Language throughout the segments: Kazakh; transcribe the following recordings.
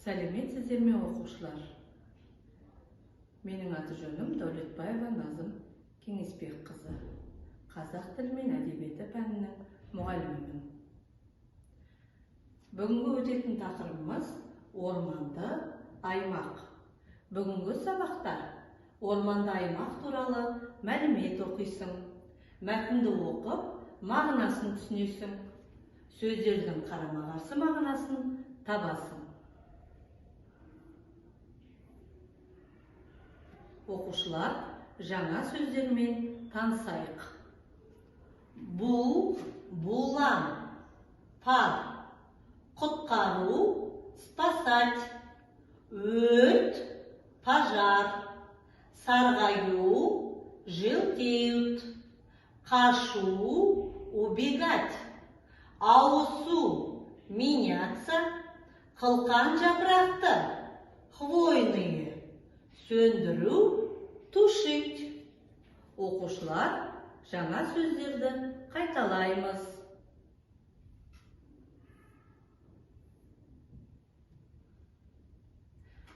Сәлеметсіздер ме, оқушылар? Менің аты жөнім Дәулетбаева Назым Кеңесбекқызы. Қазақ тілі мен әдебиеті пәнінің мұғалімімін. Бүгінгі өтетін тақырыбымыз орманды аймақ. Бүгінгі сабақта орманды аймақ туралы мәлімет оқисың. Мәтінді оқып, мағынасын түсінесің. Сөздердің қарама-қарсы мағынасын табасың. Оқушылар, жаңа сөздермен танысайық. Бу, булан, пар, құтқару, спасать, өрт, пожар, сарғаю, желтеют, қашу, убегать, ауысу, меняться, қылқан жапырақты, хвойные, сөндіру, тушить. Оқушылар, жаңа сөздерді қайталаймыз.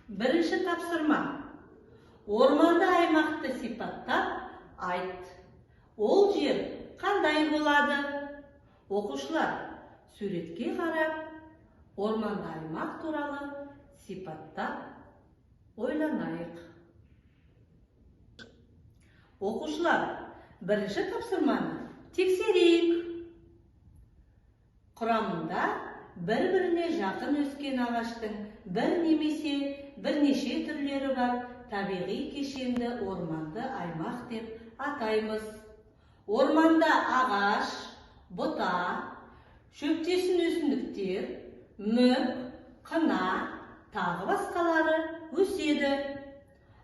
Бірінші тапсырма. Орманды аймақты сипаттап айт. Ол жер қандай болады? Оқушылар, суретке қарап, орманды аймақ туралы сипаттап ойланайық. Оқушылар, бірінші тапсырманы тексерейік. Құрамында бір-біріне жақын өскен ағаштың бір немесе бірнеше түрлері бар табиғи кешенді орманды аймақ деп атаймыз. Орманда ағаш, бұта, шөптесін өсімдіктер, мүк, қына, тағы басқалары өседі.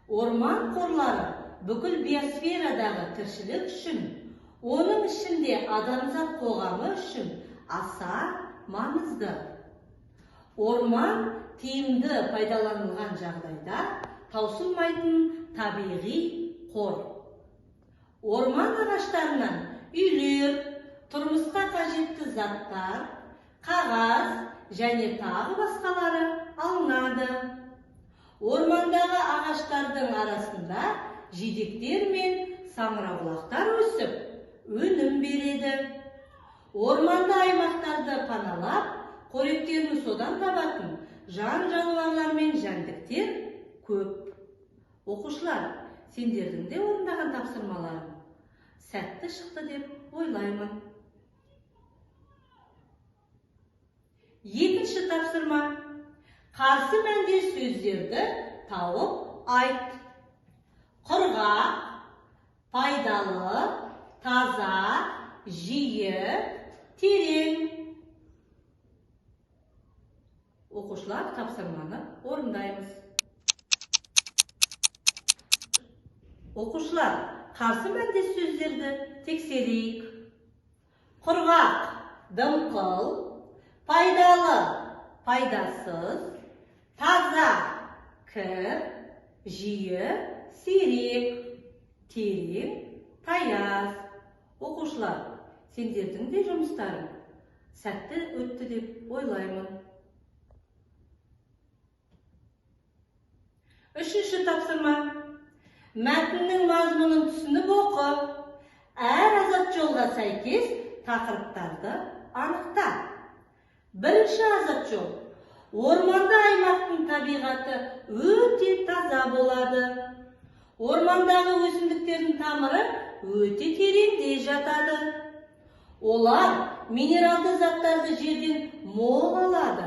Орман қорлары бүкіл биосферадағы тіршілік үшін, оның ішінде адамзат қоғамы үшін аса маңызды. Орман тиімді пайдаланылған жағдайда таусылмайтын табиғи қор. Орман ағаштарынан үйлер, тұрмысқа қажетті заттар, қағаз және тағы басқалары алынады. Ормандағы ағаштардың арасында жидектер мен саңырауқұлақтар өсіп, өнім береді. Орманды аймақтарды паналап, қоректерін содан табатын жан-жануарлар мен жәндіктер көп. Оқушылар, сендердің де орындаған тапсырмаларың сәтті шықты деп ойлаймын. Екінші тапсырма. Қарсы мәнде сөздерді тауып айт. Құрғақ, пайдалы, таза, жиі, терең. Оқушылар, тапсырманы орындаймыз. Оқушылар, қарсы мәнде сөздерді тексерейік. Құрғақ, дымқыл, пайдалы, пайдасыз, таза, кір, жиі, сирек, терең, таяз. Оқушылар, сендердің де жұмыстарың сәтті өтті деп ойлаймын. Үшінші тапсырма. Мәтіннің мазмұнын түсініп оқы. Әр азат жолға сәйкес тақырыптарды анықта. Бірінші азат жол. Орманды аймақтың табиғаты өте таза болады. Ормандағы өсімдіктердің тамыры өте тереңде жатады. Олар минералды заттарды жерден мол алады.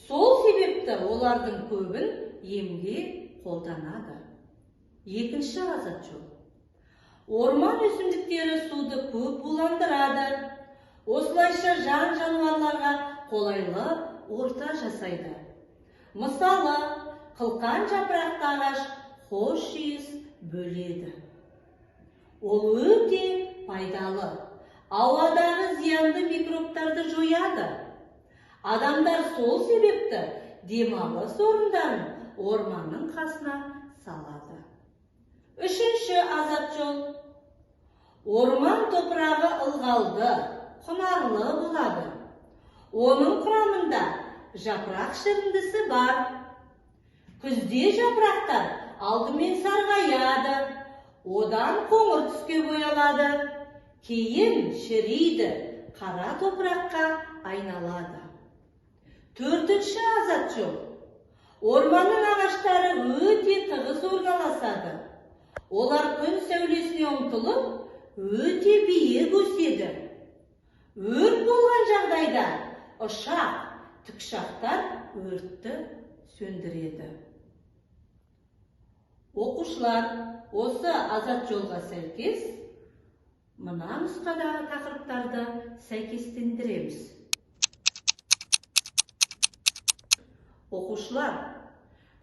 Сол себепті олардың көбін емге қолданады. Екінші азат жол. Орман өсімдіктері суды көп буландырады. Осылайша жан-жануарларға қолайлы орта жасайды. Мысалы, қылқан жапырақты ағаш хош иіс бөледі. Ол өте пайдалы. Ауадағы зиянды микробтарды жояды. Адамдар сол себепті демалыс орындарын орманның қасына салады. Үшінші азат жол. Орман топырағы ылғалды, құнарлы болады. Оның құрамында жапырақ шіріндісі бар. Күзде жапырақтар алдымен сарғаяды, одан қоңыр түске боялады, кейін шіриді, қара топыраққа айналады. Төртінші азат жол. Орманның ағаштары өте тығыз орналасады. Олар күн сәулесіне ұмтылып, өте биік өседі. Өрт болған жағдайда ұшақ, тікұшақтар өртті сөндіреді. Оқушылар, осы азат жолға сәйкес мына нұсқадағы тақырыптарды сәйкестендіреміз. Оқушылар,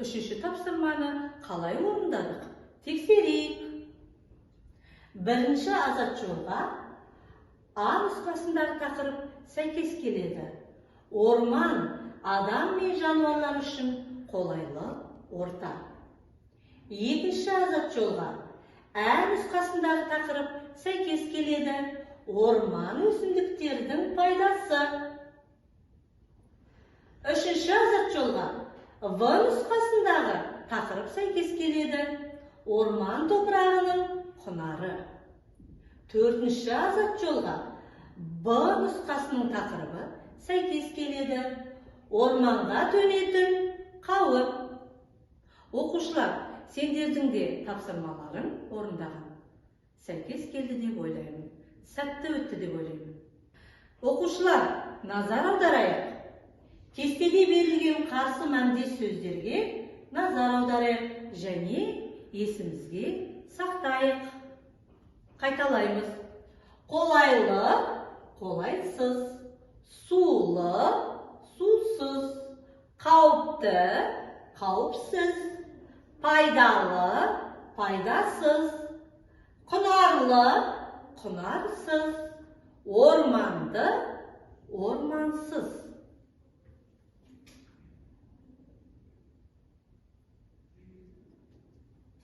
үшінші тапсырманы қалай орындадық? Тексерейік. Бірінші азат жолға А нұсқасындағы тақырып сәйкес келеді. Орман адам мен жануарлар үшін қолайлы орта. Екінші азат жолға Ә нұсқасындағы тақырып сәйкес келеді. Орман өсімдіктердің пайдасы. Үшінші азат жолға В нұсқасындағы тақырып сәйкес келеді. Орман топырағының құнары. Төртінші азат жолға Б нұсқасының тақырыбы сәйкес келеді. Орманға төнетін қауіп. Оқушылар, сендердің де тапсырмаларың орындаған сәйкес келді деп ойлаймын. Сәтті өтті деп ойлаймын. Оқушылар, назар аударайық. Кестеде берілген қарсы мәнді сөздерге назар аударайық және есімізге сақтайық. Қайталаймыз. Қолайлы, қолайсыз, сулы, сусыз, қауіпті, қауіпсіз, пайдалы, пайдасыз, құнарлы, құнарсыз, орманды, ормансыз.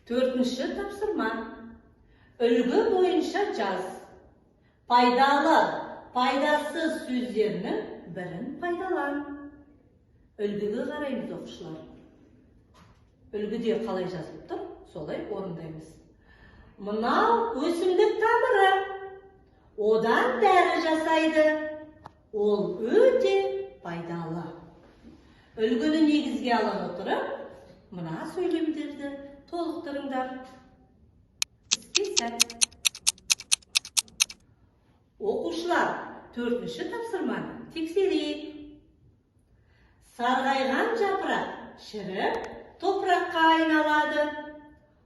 Төртінші тапсырма. Үлгі бойынша жаз. Пайдалы, пайдасыз сөздерінің бірін пайдалан. Үлгіге қараймыз, оқушылар. Үлгіде қалай жазылып тұр, солай орындаймыз. Мынау өсімдік тамыры. Одан дәрі жасайды. Ол өте пайдалы. Үлгіні негізге ала отырып, мына сөйлемдерді толықтырыңдар. Іске сәт. Оқушылар, төртінші тапсырманы тексерейік. Сарғайған жапырақ шіріп, топыраққа айналады.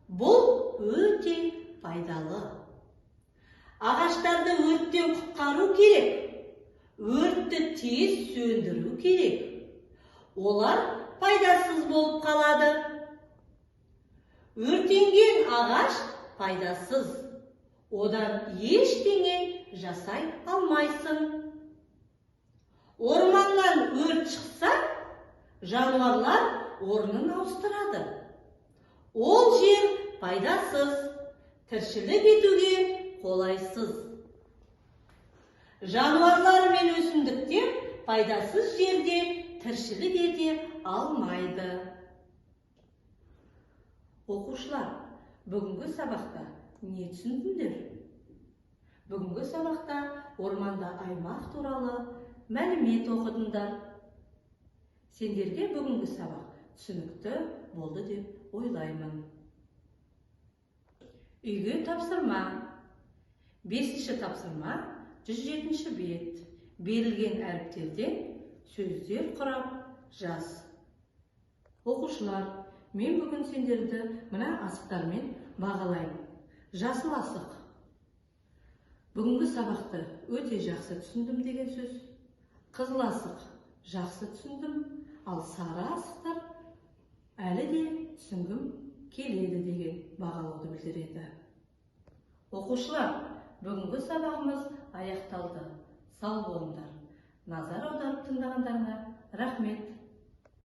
Бұл өте пайдалы. Ағаштарды өрттен құтқару керек. Өртті тез сөндіру керек. Олар пайдасыз болып қалады. Өртенген ағаш пайдасыз. Одан ештеңе жасай алмайсың. Орманнан өрт шықса, жануарлар орнын ауыстырады. Ол жер пайдасыз, тіршілік етуге қолайсыз. Жануарлар мен өсімдіктер пайдасыз жерде тіршілік ете алмайды. Оқушылар, бүгінгі сабақта не түсіндіңдер? Бүгінгі сабақта орманда аймақ туралы мәлімет оқыдыңдар. Сендерге бүгінгі сабақ түсінікті болды деп ойлаймын. Үйге тапсырма. 5-ші тапсырма, 107-ші бет. Берілген әріптерден сөздер құрап жаз. Оқушылар, мен бүгін сендерді мына асықтармен бағалаймын. Жасыл асық. Бүгінгі сабақты өте жақсы түсіндім деген сөз. Қызыл асық жақсы түсіндім, ал сары асықтар әлі де түсінгім келеді деген бағалауды білдіреді. Оқушылар, бүгінгі сабағымыз аяқталды. Сау болыңдар. Назар аударып тыңдағандарыңа рахмет.